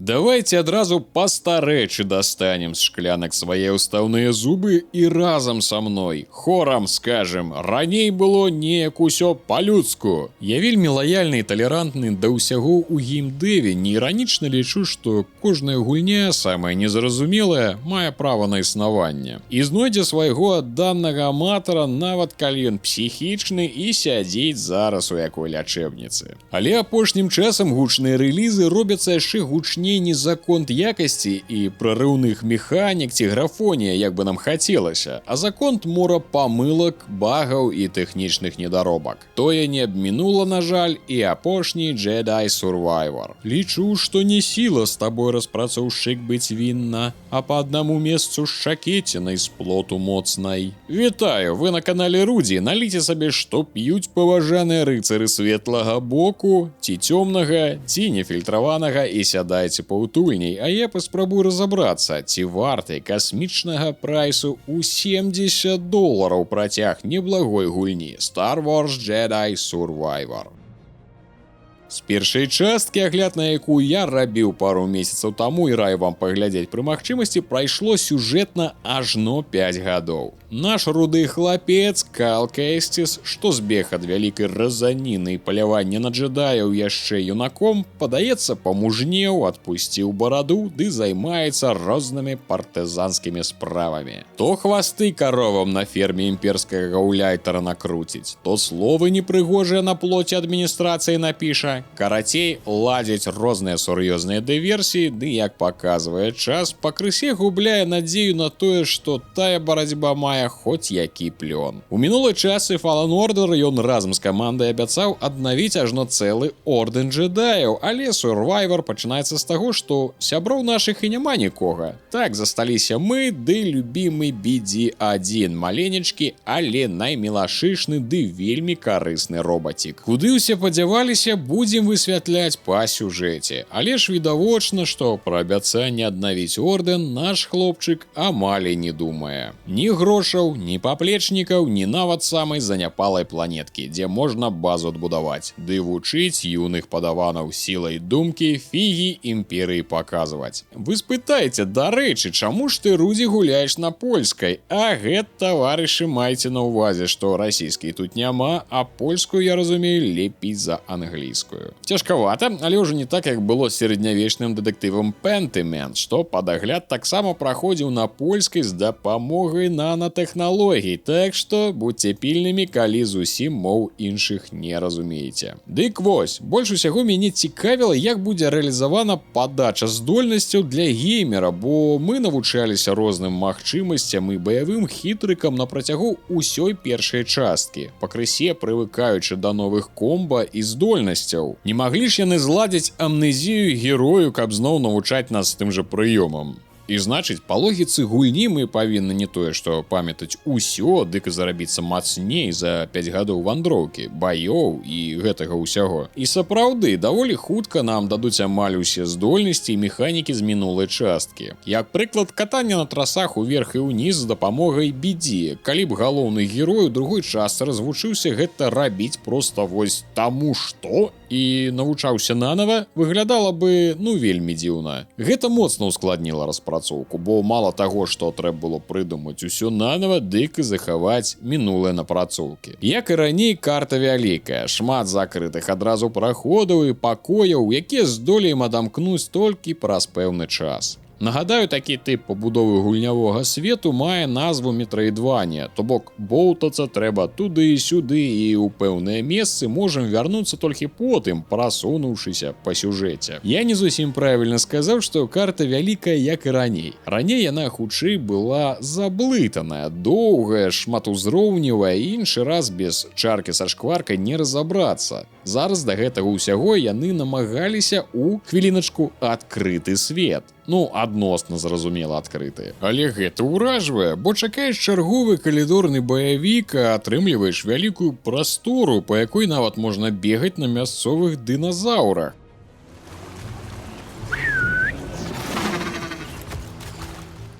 Давайте адразу па старэчы дастанем з шклянак свае ўстаўныя зубы і разам са мной хорам скажем: раней было неяк усё па-людску. Я вельмі лаяльны і талерантны да ўсяго ў геймдэве, неіранічна лічу, што кожная гульня, самая незразумелая, мае права на існаванне і знойдзе свайго адданага аматара, нават калі ён псіхічны і сядзіць зараз у якой лячэбніцы. Але апошнім часам гучныя рэлізы робяцца яшчэ гучней не за конт якасці і прарыўных механік ці графонія, як бы нам хацелася, а за конт мора памылак, багаў і тэхнічных недаробак. Тое не абмінула, на жаль, і апошні Jedi Survivor. Лічу, што не сіла з табой, распрацоўшчык, быць вінна, а па аднаму месцу шчакецінай з плоту моцнай. Вітаю, вы на канале Рудзі. Наліце сабе, што п'юць паважаныя рыцары светлага боку, ці цёмнага, ці нефільтраванага, і сядайце паўтульней, а я паспрабую разабрацца, ці варты касмічнага прайсу ў 70 долараў працяг неблагой гульні Star Wars Jedi Survivor. З першай часткі, агляд на якую я рабіў пару месяцаў таму і раю вам паглядзець пры магчымасці, прайшло сюжэтна ажно 5 гадоў. Наш руды хлапец Кал Кэсціс, што збег ад вялікай разаніны і палявання на джедаяў яшчэ юнаком, падаецца, памужнеў, адпусціў бараду ды займаецца рознымі партызанскімі справамі. То хвасты каровам на ферме імперскага гауляйтара накруціць, то словы непрыгожыя на плоце адміністрацыі напіша. Карацей, ладзіць розныя сур'ёзныя дыверсіі, ды, як паказвае час, пакрысе губляе надзею на тое, што тая барацьба мае хоць які плён. У мінулай часы Fallen Order ён разам з камандай абяцаў аднавіць ажно цэлы ордэн джедаяў, але Survivor пачынаецца з таго, што сяброў нашых і няма нікога. Так, засталіся мы ды любімы BD-1, маленечкі, але наймілашышны ды вельмі карысны робацік. Куды ўсе падзяваліся, будзем высвятляць па сюжэце. Але ж відавочна, што пра абяцанне аднавіць ордэн наш хлопчык амаль і не думае. Ні грошаў, ні паплечнікаў, ні нават самай заняпалай планеткі, дзе можна базу адбудаваць, ды вучыць юных падаванаў сілай думкі фігі імперыі паказваць. Вы спытаеце, дарэчы, чаму ж ты, Рудзі, гуляеш на польскай? А гэта, таварышы, майце на ўвазе, што расійскай тут няма, а польскую я разумею лепей за англійскую. Цяжкавата, але ўжо не так, як было з сярэднявечным дэтэктывам Pentiment, што пад агляд таксама праходзіў на польскай з дапамогай нанатэхналогій. Так што будьце пільнымі, калі зусім моў іншых не разумееце. Дык вось, больш усяго мяне цікавіла, як будзе рэалізавана падача здольнасцяў для геймера, бо мы навучаліся розным магчымасцям і баявым хітрыкам на працягу ўсёй першай часткі, пакрысе прывыкаючы да новых комба і здольнасцяў. Не маглі ж яны зладзіць амнезію герою, каб зноў навучаць нас тым жа прыёмам. І значыць, па логіцы гульні мы павінны не тое, што памятаць усё, дык і зарабіцца мацней за 5 гадоў вандроўкі, баёў і гэтага ўсяго. І сапраўды, даволі хутка нам дадуць амаль усе здольнасці і механікі з мінулай часткі. Як прыклад, катанне на трасах уверх і ўніз з дапамогай BD. Калі б галоўны герой у другой частцы развучыўся гэта рабіць проста вось таму што і навучаўся нанова, выглядала бы, ну, вельмі дзіўна. Гэта моцна ўскладніла распрацоўку, бо мала таго, што трэба было прыдумаць усё нанова, дык і захаваць мінулыя напрацоўкі. Як і раней, карта вялікая, шмат закрытых адразу праходаў і пакояў, якія здолеем адамкнуць толькі праз пэўны час. Нагадаю, такі тып пабудовы гульнявога свету мае назву метраідванія, то бок боўтацца трэба туды і сюды, і ў пэўныя месцы можам вярнуцца толькі потым, прасунуўшыся па сюжэце. Я не зусім правільна сказаў, што карта вялікая, як і раней. Раней яна хутчэй была заблытаная, доўгая, шматузроўневая, іншы раз без чаркі са шкваркай не разабрацца. Зараз да гэтага ўсяго яны намагаліся ў хвіліначку адкрыты свет. Ну, адносна, зразумела, адкрыты. Але гэта ўражвае, бо чакаеш чарговы калідорны баявік, а атрымліваеш вялікую прастору, па якой нават можна бегаць на мясцовых дыназаўрах.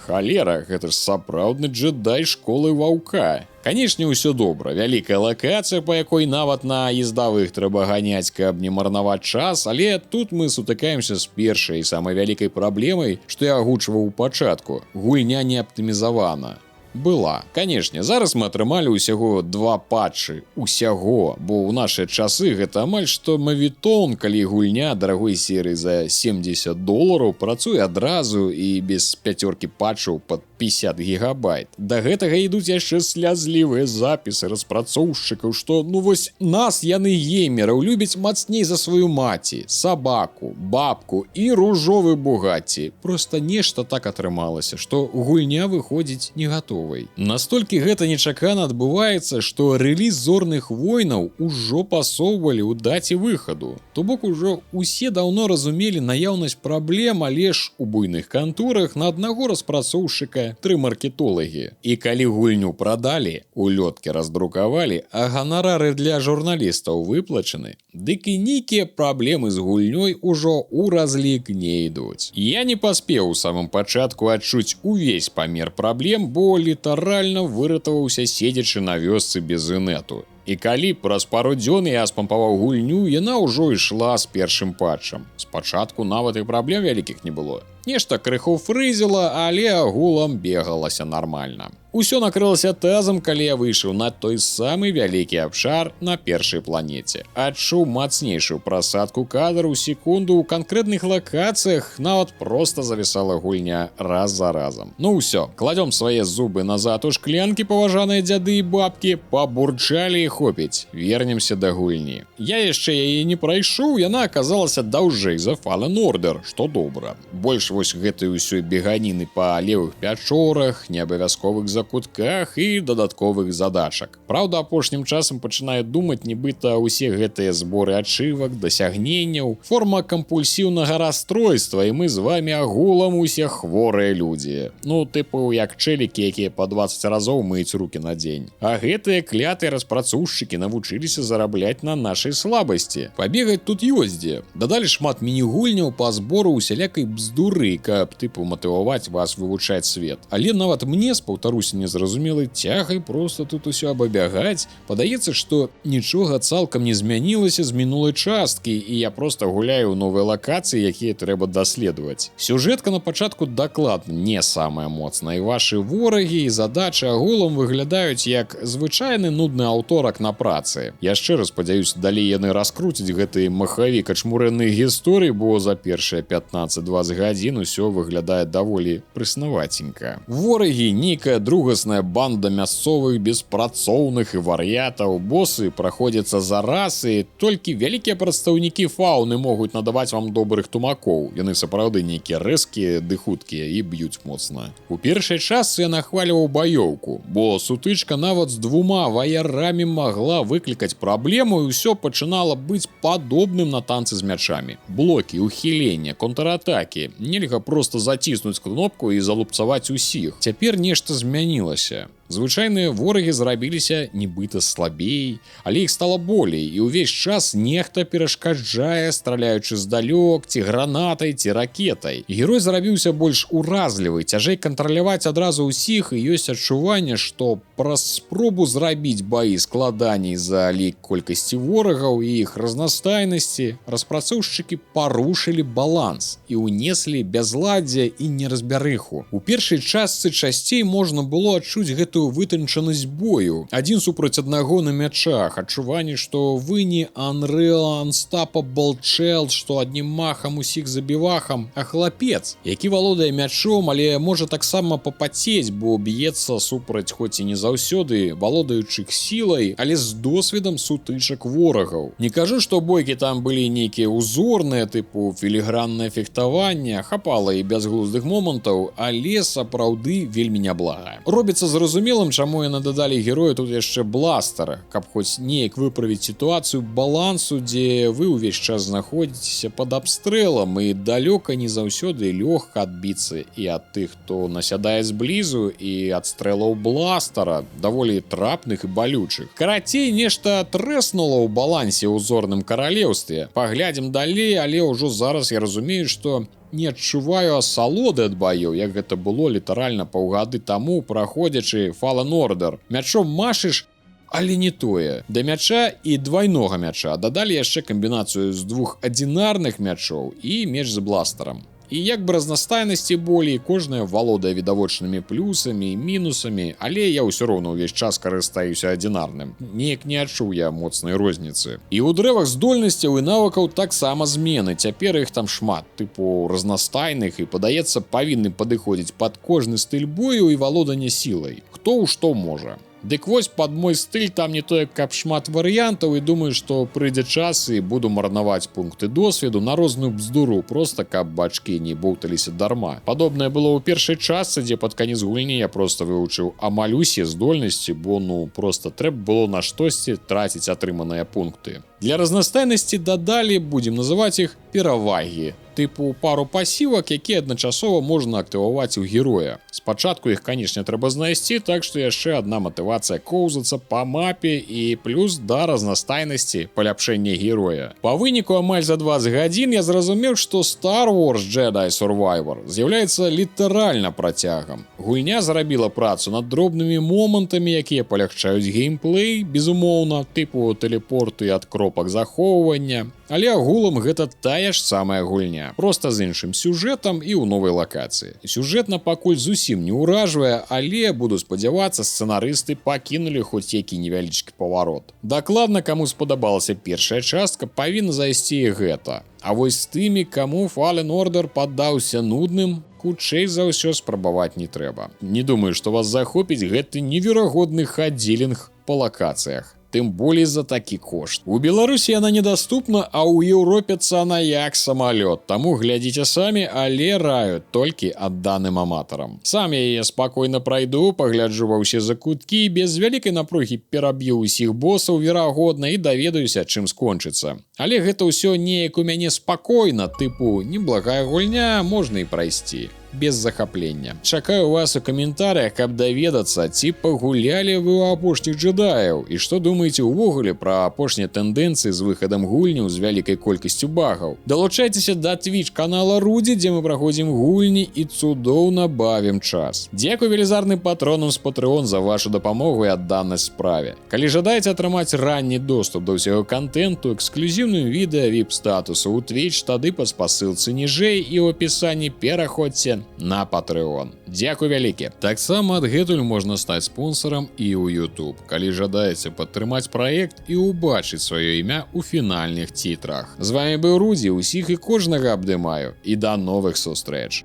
Халера, гэта ж сапраўдны джедай школы ваўка. Канешне, ўсё добра. Вялікая лакацыя, па якой нават на ездавых трэба ганяць, каб не марнаваць час, але тут мы сутыкаемся з першай і самай вялікай праблемай, што я агучваў у пачатку. Гульня не аптымізавана была. Канешне, зараз мы атрымалі ўсяго два патчы, усяго, бо ў нашыя часы гэта амаль што мавітон, калі гульня дарагой серыі за 70 долараў працуе адразу і без пяцёркі патчаў пад 50 гігабайт. Да гэтага ідуць яшчэ слязлівыя запісы распрацоўшчыкаў, што, ну, вось нас, яны, геймераў, любяць мацней за сваю маці, сабаку, бабку і ружовы Бугаці. Просто нешта так атрымалася, што гульня выходзіць не гатовай. Настолькі гэта нечакана адбываецца, што рэліз «Зорных войнаў» ужо пасоўвалі ў даце выхаду. То бок ужо усе даўно разумелі наяўнасць праблем, але ж у буйных канторах на аднаго распрацоўшчыка тры маркетолагі. І калі гульню прадалі, улёткі раздрукавалі, а ганарары для журналістаў выплачаны, дык і нейкія праблемы з гульнёй ужо ў разлік не ідуць. Я не паспеў у самым пачатку адчуць увесь памер праблем, бо літаральна выратаваўся, седзячы на вёсцы без інету. І калі праз пару дзён я спампаваў гульню, яна ўжо ішла з першым патчам. Спачатку нават і праблем вялікіх не было. Нешта крыху фрызіла, але агулам бегалася нармальна. Усё накрылася тазам, калі я выйшаў на той самы вялікі абшар на першай планеце. Адчуў мацнейшую прасадку кадру ў секунду ў канкрэтных лакацыях, нават проста завісала гульня раз за разам. Ну ўсё, кладём свае зубы назад у шклянкі, паважаныя дзяды і бабкі, пабурчалі, і хопіць, вернемся да гульні. Я яшчэ яе не прайшоў, яна аказалася даўжэй за Fallen Order, што добра. Больш вось гэтай усёй беганіны па левых пячорах, неабавязковых закутках і дадатковых задачак. Праўда, апошнім часам пачынаю думаць, нібыта ўсе гэтыя зборы ачывак, дасягненняў — форма кампульсіўнага расстройства, і мы з вами агулам усе хворыя людзі. Ну, тыпу, як чэлікі, якія па 20 разоў мыюць рукі на дзень. А гэтыя клятыя распрацоўшчыкі навучыліся зарабляць на нашай слабасці. Пабегаць тут ёсць дзе. Дадалі шмат міні-гульняў па збору усялякай бздуры, каб, тыпу, матываваць вас вывучаць свет. Але нават мне, з, паўтаруся, незразумелай цягай просто тут усё абабягаць, падаецца, што нічога цалкам не змянілася з мінулай часткі, і я просто гуляю ў новыя лакацыі, якія трэба даследаваць. Сюжэтка на пачатку дакладна не самая моцная, і вашы ворагі і задачы агулам выглядаюць як звычайны нудны аўторак на працы. Яшчэ раз спадзяюсь, далей яны раскруцяць гэты махавік ачмурэнных гісторый, бо за першыя 15-20 гадзін усё выглядае даволі прэснаваценька. Ворагі — нейкая другасная банда мясцовых беспрацоўных і вар'ятаў, босы праходзяцца за расы, толькі вялікія прадстаўнікі фауны могуць надаваць вам добрых тумакоў. Яны сапраўды нейкія рэзкія ды хуткія і б'юць моцна. У першай частцы я нахваліваў баёўку, бо сутычка нават з двума ваярамі магла выклікаць праблему, і ўсё пачынала быць падобным на танцы з мячамі. Блокі, ухілення, контратакі. Нельга проста заціснуць кнопку і залупцаваць усіх. Цяпер нешта змянілася. Звычайныя ворагі зрабіліся нібыта слабей, але іх стала болей, і ўвесь час нехта перашкаджае, страляючы здалёк, ці гранатай, ці ракетай. Герой зрабіўся больш уразлівы, цяжэй кантраляваць адразу ўсіх, і ёсць адчуванне, што праз спробу зрабіць баі складаней за лік колькасці ворагаў і іх разнастайнасці распрацоўшчыкі парушылі баланс і ўнеслі бязладдзе і неразбярыху. У першай частцы часцей можна было адчуць гэтую вытанчанасць бою. Адзін супраць аднаго на мячах, адчуванне, што вы не Unreal Unstoppable чел, што аднім махам усіх забівахам, а хлапец, які валодае мячом, але можа таксама папацець, бо б'ецца супраць хоць і не заўсёды валодаючых сілай, але з досведам сутычак ворагаў. Не кажу, што бойкі там былі нейкія узорныя, тыпу філіграннае фехтаванне, хапала і бязглуздых момантаў, але сапраўды вельмі няблага. Робіцца зразумелым, чаму яны дадалі герою тут яшчэ бластера, каб хоць неяк выправіць сітуацыю балансу, дзе вы ўвесь час знаходзіцеся пад абстрэлам і далёка не заўсёды лёгка адбіцца і ад тых, хто насядае зблізу, і ад стрэлаў бластера, даволі трапных і балючых. Карацей, нешта трэснула ў балансе ў «Зорным каралеўстве». Паглядзім далей, але ўжо зараз я разумею, што не адчуваю асалоды ад баёў, як гэта было літаральна паўгады таму, праходзячы Fallen Order. Мячом машыш, але не тое. Да мяча і двайнога мяча дадалі яшчэ камбінацыю з двух адзінарных мячоў і меч з бластарам. І як бы разнастайнасці болей, кожная валодае відавочнымі плюсамі і мінусамі, але я ўсё роўна ўвесь час карыстаюся адзінарным. Неяк не адчуў я моцнай розніцы. І ў дрэвах здольнасцяў і навыкаў таксама змены. Цяпер іх там шмат, тыпу разнастайных і, падаецца, павінны падыходзіць пад кожны стыль бою і валодання сілай. Хто ў што можа. Дык вось, пад мой стыль там не тое каб шмат варыянтаў, і думаю, што прыйдзе час, і буду марнаваць пункты досведу на розную бздуру, просто каб бачкі не боўталіся дарма. Падобнае было ў першай частцы, дзе пад канец гульні я просто вывучыў амаль усе здольнасці, бо ну просто трэба было на штосьці траціць атрыманыя пункты. Для разнастайнасці дадалі, будзем называць іх, перавагі, тыпу пару пасівак, якія адначасова можна актываваць у героя. Спачатку іх, канешне, трэба знайсці, так што яшчэ адна матывацыя коўзацца па мапе і плюс да разнастайнасці паляпшэння героя. Па выніку амаль за 20 гадзін я зразумеў, што Star Wars Jedi Survivor з'яўляецца літаральна працягам. Гульня зрабіла працу над дробнымі момантамі, якія палягчаюць геймплей, безумоўна, тыпу тэлепорту і ад кропак захоўвання. Але агулам гэта тая ж самая гульня, просто з іншым сюжэтам і ў новай лакацыі. Сюжэтна пакуль зусім не ўражвае, але, буду спадзявацца, сцэнарысты пакінулі хоць які невялічкі паварот. Дакладна, каму спадабалася першая частка, павінна зайсці і гэта. А вось з тымі, каму Fallen Order паддаўся нудным, хутчэй за ўсё, спрабаваць не трэба. Не думаю, што вас захопіць гэты неверагодны хадзілінг па лакацыях, тым болей за такі кошт. У Беларусі яна недаступна, а ў Еўропе цана як самалёт. Таму глядзіце самі, але раю толькі адданым аматарам. Сам я яе спакойна прайду, пагляджу ва ўсе закуткі, без вялікай напругі пераб'ю ўсіх босаў, верагодна, і даведаюся, чым скончыцца. Але гэта ўсё неяк у мяне спакойна, тыпу неблагая гульня, можна і прайсці без захаплення. Чакаю вас у каментарыях, каб даведацца, ці пагулялі вы ў «Апошніх джедаяў» і што думаеце ўвогуле пра апошнія тэндэнцыі з выхадам гульняў з вялікай колькасцю багаў. Далучайцеся да Twitch канала Рудзі, дзе мы праходзім гульні і цудоўна бавім час. Дзякуй велізарным патронам з Patreon за вашу дапамогу і адданасць справе. Калі жадаеце атрымаць ранні доступ да ўсяго кантэнту, эксклюзіўным відэа, VIP статусу ў Twitch, тады па спасылцы ніжэй і ў апісанні пераходзьце на Patreon. Дзякуй вялікі. Таксама адгэтуль можна стаць спонсарам і ў YouTube, калі жадаеце падтрымаць праект і ўбачыць сваё імя ў фінальных цітрах. З вами быў Рудзі, усіх і кожнага абдымаю, і да новых сустрэч.